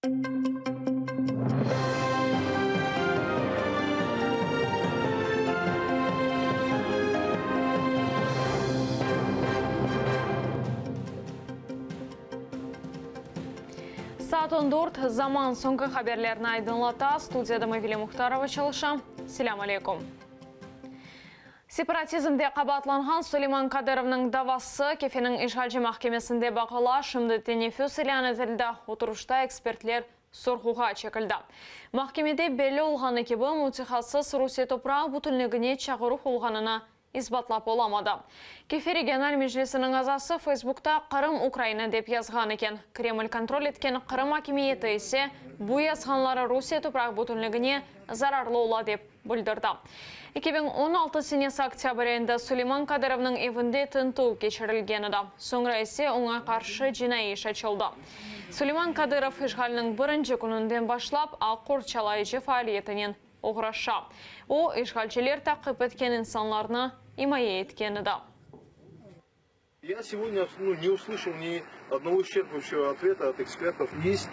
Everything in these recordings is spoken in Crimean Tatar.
Saat 14, Zaman soñki haberlerni aydınlata. Studiyada Mavile Muhtarova çalışa. Selâm aleykum. Separatizmde qabaatlanğan Suleyman Kadırovnıñ davası Kefeniñ işğalci mahkemesinde baqıla. Şimdi teneffüs ilân etildi, oturışta ekspertler sorğuğa çekildi. Mahkemede belli olğanı kibi, mütehassıs Rusiye topraq bütünligine çağıruv olğanını isbatlap olamadı. Kefe regional meclisiniñ azası Feysbukta Qırım Ukraina dep yazğan eken. Kreml kontrol etken Qırım akimiyeti ise bu yazğanları Rusiye topraq bütünligine zararlı ola dep bildirdi. 2016 senesi oktâbr ayında Suleyman Kadırovnıñ evinde tintüv keçirilgen edi, soñra ise oña qarşı cinaiy iş açıldı. Suleyman Kadırov işğalniñ birinci kününden başlap aq qorçalayıcı faaliyetinen oğraşa. O, işğalciler taqip etken insanlarnı imaye etken edi. Я сегодня, ну, не услышал ни одного исчерпывающего ответа от экспертов. Есть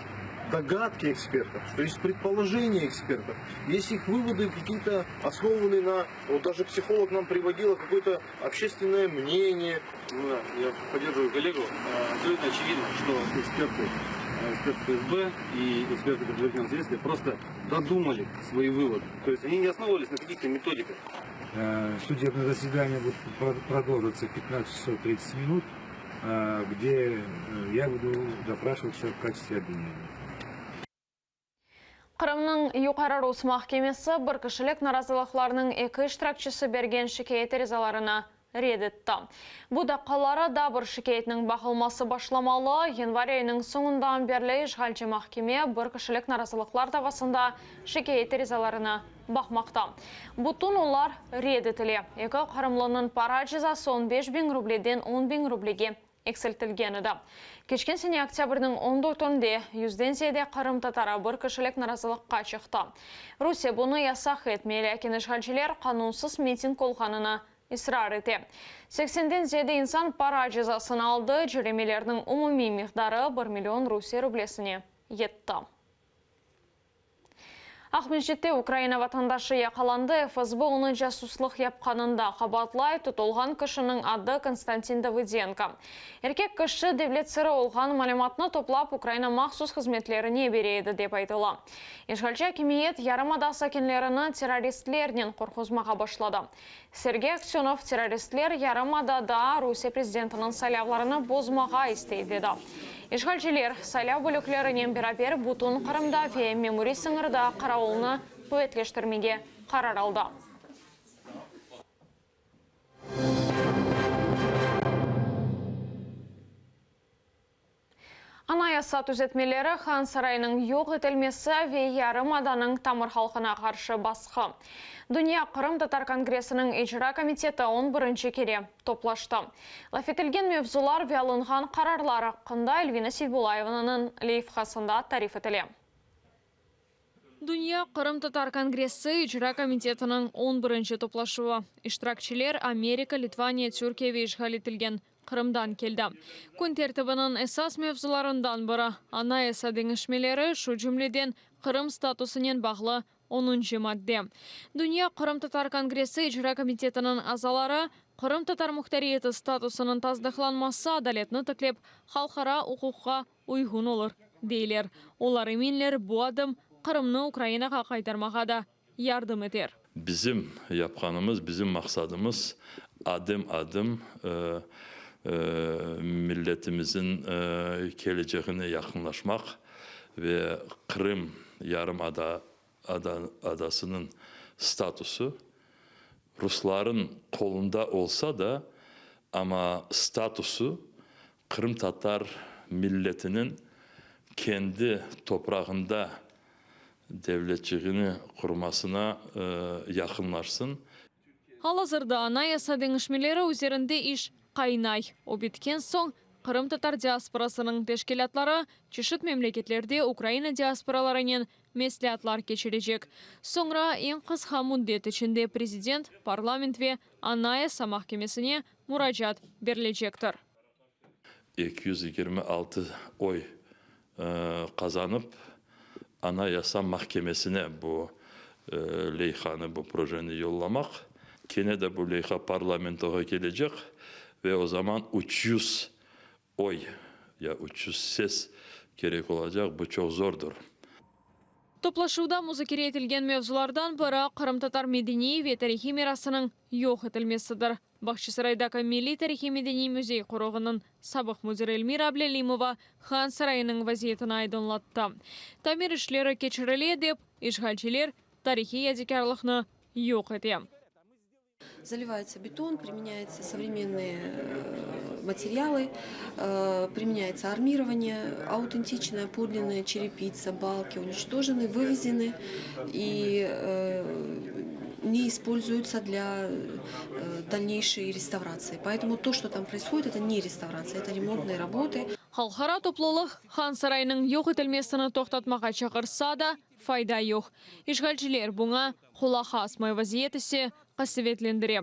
догадки экспертов, что есть предположения экспертов, есть их выводы какие-то основанные на, вот даже психолог нам приводила какое-то общественное мнение. Ну да, я поддерживаю коллегу. Абсолютно очевидно, что эксперты, эксперты ФСБ и эксперты предварительного следствия просто додумали свои выводы. То есть они не основывались на каких-то методиках. Судебное заседание будет продолжиться в 15 часов 30 минут, где я буду допрашиваться в качестве обвиняемого. Qırımnıñ Yuqarı rus mahkemesi bir kişilik narazılıqlarnıñ eki iştirakçisi bergen şikâyet arizalarını red etti. Bu daqqaları da bir şikâyetniñ baqılması başlamalı. Yanvar ayınıñ soñundan berli işğalci mahkeme bir kişilik narazılıqlar davasında şikâyet arizalarını baqmaqta. Bütün olar red etile. Eki qırımlınıñ para cezası on beş biñ rubleden on biñ rublege eksiltilgen edi. Keçken sene oktâbrniñ on dörtünde yüzden ziyade qırımtatarı bir kişilik narazılıqqa çıqtı. Rusiye bunı yasaq etmey, lâkin işğalciler qanunsız miting olğanını israr ete. Seksenden ziyade insan para cezasını aldı, cöremelerniñ umumiy miqdarı bir million Rusiye rublesine yetti. Aqmescitte Ukraina vatandaşı yaqalandı, FSB onı casuslıq yapqanında qabaatlay, tutulğan kişiniñ adı Konstantin Davıdenko. Erkek kişi devlet sırı olğan malümatnı toplap, Ukraina mahsus hızmetlerine bere edi, dep aytıla. İşğalci akimiyet yarımada sakinlerini terroristlernen qorquzmağa başladı. Sergey Aksönov, terroristler yarımadada Rusiye prezidentiniñ saylavlarını bozmağa istey, dedi. İşğalciler, saylav bölüklerinen beraber bütün Qırımda ve memuriy sıñırda qaravulnı quvetleştirmege qarar aldı. Anayasa tüzetmeleri, Han sarayınıñ yoq etilmesi ve yarımadanıñ tamır halqına qarşı basqı. Dünya qırımtatar kongressiniñ icra komiteti on birinci kere toplaştı. Laf etilgen mevzular ve alınğan qararlar aqqında Elvina Seytbulayevanıñ leyhasında tarif etile. Dünya qırımtatar kongressi icra komitetiniñ on birinci toplaşuvı. İştirakçiler Amerika, Litvaniya, Türkiye ve işğal etilgen Qırımdan keldi. Kün tertibiniñ esas mevzularından biri, Anayasa deñişmeleri, şu cümleden, Qırım statusınen bağlı onuncı madde. Dünya qırımtatar kongressi icra komitetiniñ azaları qırımtatar muhtariyeti statusınıñ tasdıqlanması adaletni tiklep, halqara uquqqa uyğun olur, deyler. Olar eminler, bu adım Qırımnı Ukrainağa qaytarmağa da yardım eter. Bizim yapqanımız, bizim maqsadımız adım-adım milletimizin keleceğine yaqınlaşmaq ve Qırım yarımada adasınıñ statusı rusların qolunda olsa da, amma statusı qırımtatar milletiniñ kendi toprağında devletçiğini qurmasına yaqınlaşsın. Al-azırda anayasa deñişmeleri üzerinde iş qaynay. O bitken soñ, qırımtatar diasporasınıñ teşkilâtları çeşit memleketlerde Ukraina diasporalarınen mesleatlar keçirecek. Soñra eñ qısqa müddet içinde prezident, parlament ve Anayasa mahkemesine muracaat berilecektir. 226 oy qazanıp. Anayasa mahkemesine bu leyhanı, bu projeni yollamaq. Kene de bu leyha parlamentoğa kelecek ve o zaman 300 oy ya 300 ses kerek olacaq, bu çoq zordır. Toplaşuvda muzakere etilgen mevzulardan biri qırımtatar medeniy ve tarihiy mirasınıñ yoq etilmesidir. Bağçasaraydaki Milliy tarihiy-medeniy müzey qoruğınıñ sabıq müdiri Elmira Ablâlimova Han sarayınıñ vaziyetini aydınlattı. Tamir işleri keçirile dep, işğalciler tarihiy yadikârlıqnı yoq ete. Zalivayetsâ beton, primenyayetsâ sovremennıye materialı, primenyayetsâ armirovaniye, autentiçnaya podlinnaya çerepitsa, balki uniçtojenı, vıvezenı i ne ispolzuyutsâ dlâ dalneyşey restavratsii. Poetomu to, çto tam proishodit, eto ne restavratsiya, eto remontnıye rabotı. Halqara toplulıq Han sarayınıñ yoq etilmesini toqtatmağa çağırsa da, fayda yoq. İşğalciler buña qulaq asmay, vaziyet ise qasevetlendire.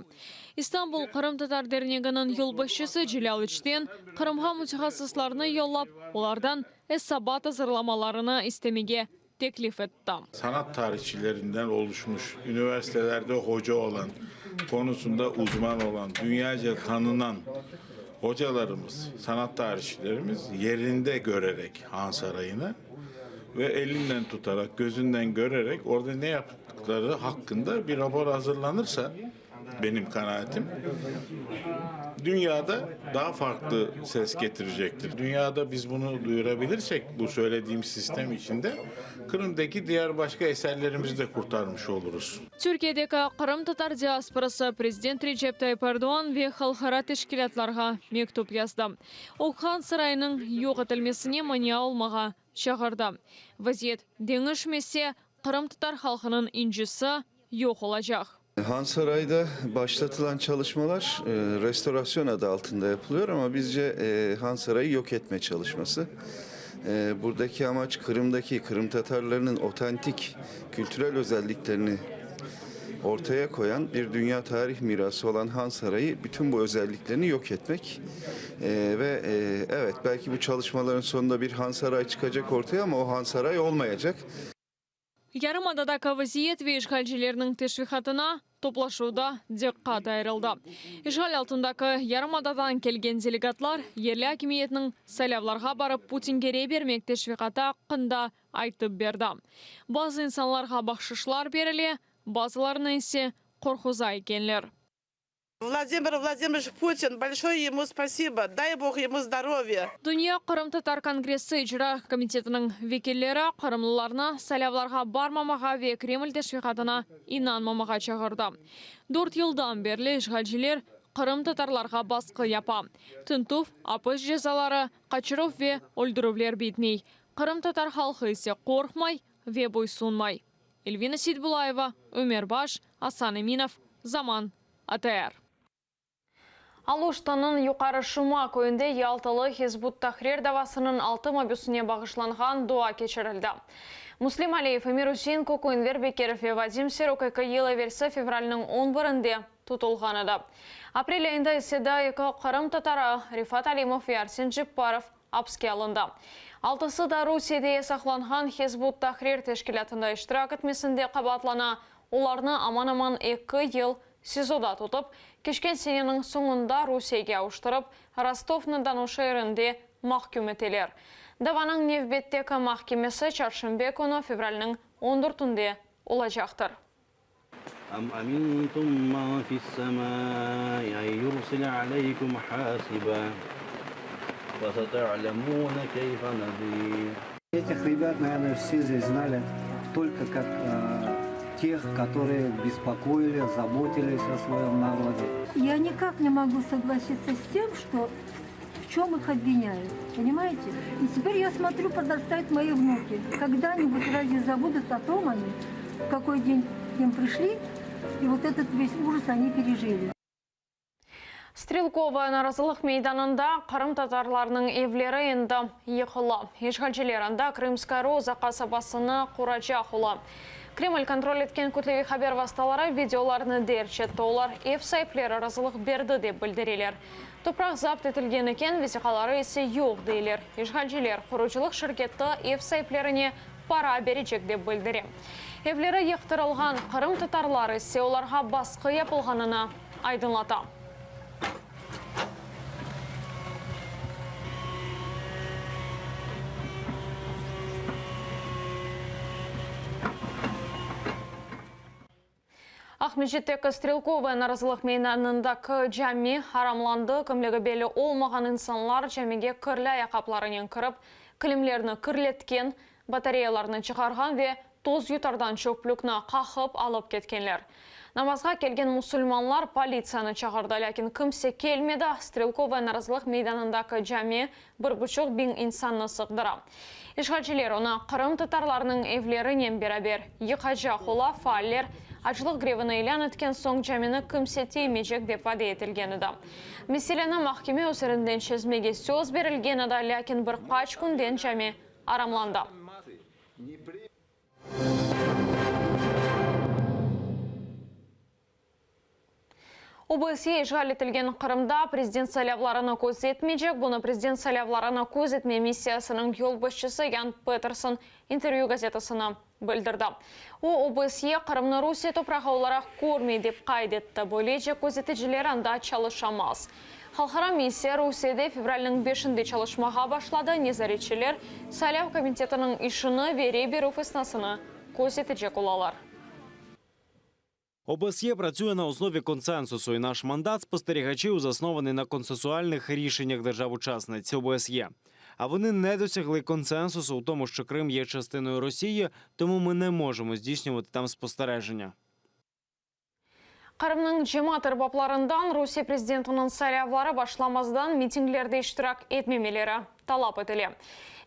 İstanbul qırımtatar derneginiñ yolbaşçısı Celâl İçten Qırımğa mütehassıslarnı yollap, olardan esabat azırlamalarını istemege teklif etti. Sanat tarihçilerinden oluşmuş, üniversitelerde hoca olan, konusunda uzman olan, dünyaca tanınan hocalarımız, sanat tarihçilerimiz yerinde görerek Han Sarayını ve elinden tutaraq, gözünden görerek orada ne yaptıkları hakkında bir rapor hazırlanırsa, benim kanaatim, dünyada daha farklı ses getirecektir. Dünyada biz bunu duyurabilirsek, bu söylediğim sistem içinde, Kırım'daki diğer başka eserlerimizi de kurtarmış oluruz. Türkiyedeki qırımtatar diasporası prezident Recep Tayyip Erdoğan ve halqara teşkilâtlarğa mektüp yazdı. O, Han sarayınıñ yoq etilmesine mania olmağa çağırdı. Vaziyet deñişmese, qırımtatar halqınıñ incisi yoq olacaq. Hansarayda başlatılan çalışmalar restorasyon adı altında yapılıyor ama bizce Hansarayı yok etme çalışması. Buradaki amaç Kırımdaki Kırımtatarlarınıñ otantik kültürel özelliklerini ortaya koyan bir dünya tarih mirası olan Hansarayı bütün bu özelliklerini yok etmek. Ve evet belki bu çalışmaların sonunda bir Hansaray çıkacak ortaya ama o Hansaray olmayacak. Yarımadadaki vaziyet ve işğalcilerniñ teşviqatına toplaşuvda diqqat ayırıldı. İşğal altındaki yarımadadan kelgen delegatlar yerli akimiyetniñ saylavlarğa barıp Putinge rey bermek teşviqatı aqqında aytıp berdi. Bazı insanlarğa bahşışlar berile, bazılarını ise qorquza ekenler. Vladimir Vladimirovich Putin, bolşoye yemu spasibo, day Bog yemu zdorovya. Dünya qırımtatar kongressi icra komitetiniñ vekilleri qırımlılarnı saylavlarğa barmamağa ve Kreml teşviqatına inanmamağa çağırdı. Dört yıldan berli işğalciler qırımtatarlarğa basqı yapa. Tintüv, apis cezaları, qaçıruv ve öldürüvler bitmey. Qırımtatar halqı ise qorqmay ve boysunmay. Elvina Seytbulayeva, Ömer Baş, Asan Eminov, Zaman, ATR. Aluştanıñ Yuqarı Şuma köyünde Yaltalı Hizb ut-Tahrir davasınıñ altı mabüsine bağışlanğan dua keçirildi. Müslim Aliyev, Emir Üsein Kuku, Enver Bekirov ve Vadim Siruk eki yıl evelsi fevralniñ on birinde tutulğan edi. Aprel ayında ise daa eki qırımtatarı, Refat Alimov ve Arsen Cepparov Apske alındı. Altısı da Rusiyede yasaqlanğan Hizb ut-Tahrir teşkilâtında iştirak etmesinde qabaatlana. Olarnı aman-aman eki yıl SİZOda tutıp, keçken seneniñ soñunda Rusiyege avuştırıp, Rostov-na-Donu şeerinde mahküm eteler. Davanıñ nevbetteki mahkemesi çarşenbe künü, fevralniñ on dörtünde olacaqtır. Am amintum men fis-semai en yursile aleykum hasiba, feseta'lemune keyfe nedir. Этих ребят, наверное, все здесь знали только как тех, которые беспокоили, заботились о своем народе. Я никак не могу согласиться с тем, что в чем их обвиняют, понимаете? И теперь я смотрю, подрастают мои внуки. Когда-нибудь разве забудут о том они, в какой день к ним пришли, и вот этот весь ужас они пережили. Strelkovaya narazılıq meydanında qırımtatarlarnıñ evleri endi yıqıla. İşğalciler anda Krımskaya Roza qasabasını quracaq ola. Kreml kontrol etken kütleviy haber vastaları videolarnı derc etti. Olar ev saipleri razılıq berdi, dep bildireler. Topraq zapt etilgen eken, vesiqaları ise yoq, deyler. İşğalciler, qurucılıq şirketi ev saiplerine para berecek, dep bildire. Evleri yıqtırılğan qırımtatarlar ise olarğa basqı yapılğanını aydınlata. Aqmescitteki Strelkovaya narazılıq meydanındaki cami aramlandı. Kimligi belli olmağan insanlar camige kirli ayaqqaplarınen kirip, kilimlerni kirletken, batareyalarnı çıqarğan ve toz yutardan çöplükni qaqıp alıp ketkenler. Namazğa kelgen musulmanlar politsiyanı çağırdı, lâkin kimse kelmedi. Strelkovaya narazılıq meydanındaki cami bir buçuq biñ insannı sığdıra. İşğalciler onı qırımtatarlarnıñ evlerinen beraber yıqacaq ola, faaller açlıq grevini ilân etken soñ camini kimse tiymeycek dep vade etilgen edi. Meseleni mahkeme üzerinden çezmege söz berilgen edi, lâkin bir qaç künden cami aramlandı. OBSYE işğal etilgen Qırımda prezident saylavlarını közetmeycek. Bunı prezident saylavlarını közetme missiyasınıñ yolbaşçısı Yan Petersen İntervyü gazetasına bildirdi. O, OBSYE Qırımnı Rusiye toprağı olaraq körmey, dep qayd etti. Böylece, közeticiler anda çalışamaz. Halqara missiya Rusiyede fevralniñ beşinde çalışmağa başladı, nezaretçiler saylav komitetiniñ işini ve rey berüv esnasını közetecek olalar. ОБСЄ працює на основі консенсусу, і наш мандат спостерігачів заснований на консенсуальних рішеннях держав-учасниць ОБСЄ. А вони не досягли консенсусу у тому, що Крим є частиною Росії, тому ми не можемо здійснювати там спостереження. Qırımnıñ cemaat erbaplarından Rusiye prezidentiniñ saylavları başlamazdan mitinglerde iştirak etmemeleri talap etile.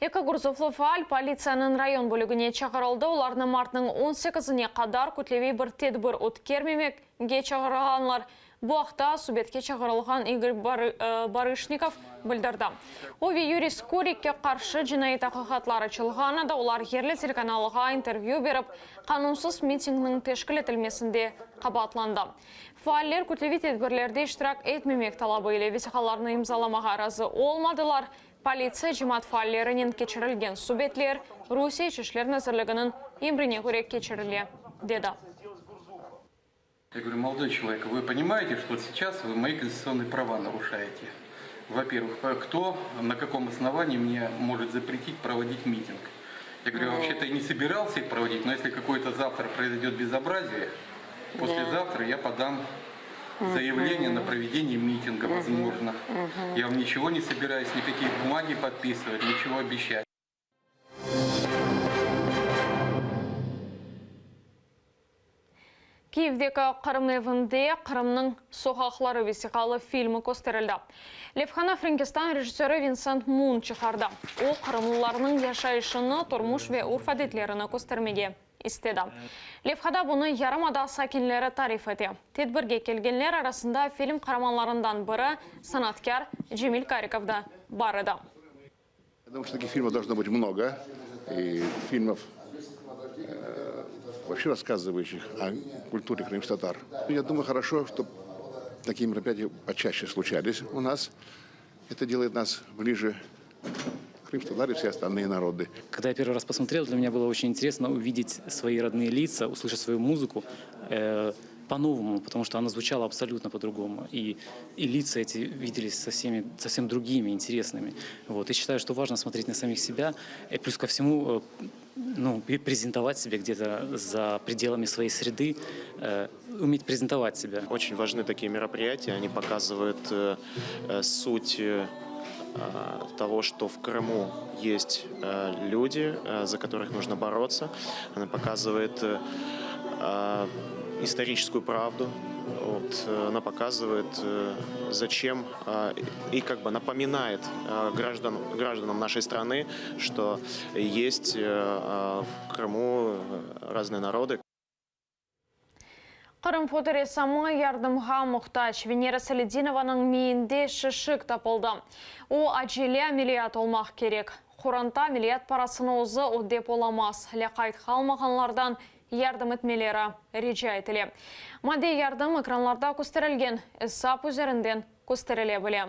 Eki gurzuflı faal politsiyanıñ rayon bölügine çağırıldı, olarnı martnıñ on sekizine qadar kütleviy bir tedbir ötkermemege çağırğanlar. Bu aqta subetke çağırılğan İgor Barışnikov bildirdi. O ve Yuriy Skorikke qarşı cinaiy taqiqatlar açılğan edi, olar yerli telekanalğa intervyü berip, qanunsız mitingniñ teşkil etilmesinde qabaatlandı. Faaller kütleviy tedbirlerde iştirak etmemek talabı ile vesiqalarnı imzalamağa razı olmadılar. Politsiya cemaat faallerinen keçirilgen subetler Rusiye İç işler nazirliginiñ emrine köre keçirile, dedi. Я говорю, молодой человек, вы понимаете, что сейчас вы мои конституционные права нарушаете? Во-первых, кто, на каком основании мне может запретить проводить митинг? Я говорю, я вообще-то и не собирался их проводить, но если какое-то завтра произойдет безобразие, послезавтра я подам заявление на проведение митинга, возможно. Я вам ничего не собираюсь, никакие бумаги подписывать, ничего обещать. Kiyevdeki Qırım evinde Qırımnıñ soqaqları vesiqalı filmi kösterildi. Levhanı Frenkistan rejissörı Vinsent Mun çıqardı. O, qırımlılarnıñ yaşayışını, turmuş ve urf-adetlerini köstermege istedi. Levhada bunı yarımada sakinleri tarif ete. Tedbirge kelgenler arasında film qaramanlarından biri, sanatkâr Cemil Karikov da bar edi. Я думаю, что таких фильмов должно быть много. И фильмов, вообще рассказывающих о культуре крымских татар. Я думаю, хорошо, что такие мероприятия почаще случались у нас. Это делает нас ближе крымские татары и все остальные народы. Когда я первый раз посмотрел, для меня было очень интересно увидеть свои родные лица, услышать свою музыку э, по-новому, потому что она звучала абсолютно по-другому. И, и лица эти виделись со всеми, совсем другими, интересными. Вот. И считаю, что важно смотреть на самих себя, и плюс ко всему э, ну, презентовать себя где-то за пределами своей среды, э, уметь презентовать себя. Очень важны такие мероприятия, они показывают э, э суть э, того, что в Крыму есть люди, за которых нужно бороться. Она показывает историческую правду. Вот, она показывает, зачем и как бы напоминает граждан, гражданам нашей страны, что есть в Крыму разные народы. Qırım fotoressamı yardımğa muhtac. Venera Saledinovanıñ miyinde şişik tapıldı. O, acele ameliyat olmaq kerek. Qoranta ameliyat parasını özü ödep olamaz. Lâqayt qalmağanlardan yardım etmeleri rica etile. Maddiy yardım ekranlarda kösterilgen esap üzerinden kösterile bile.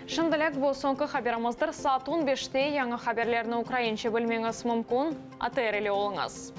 Şimdilik bu soñki haberimizdir. Saat on beşte yañı haberlerni ukraince bilmeñiz mümkün. ATR ile oluñız.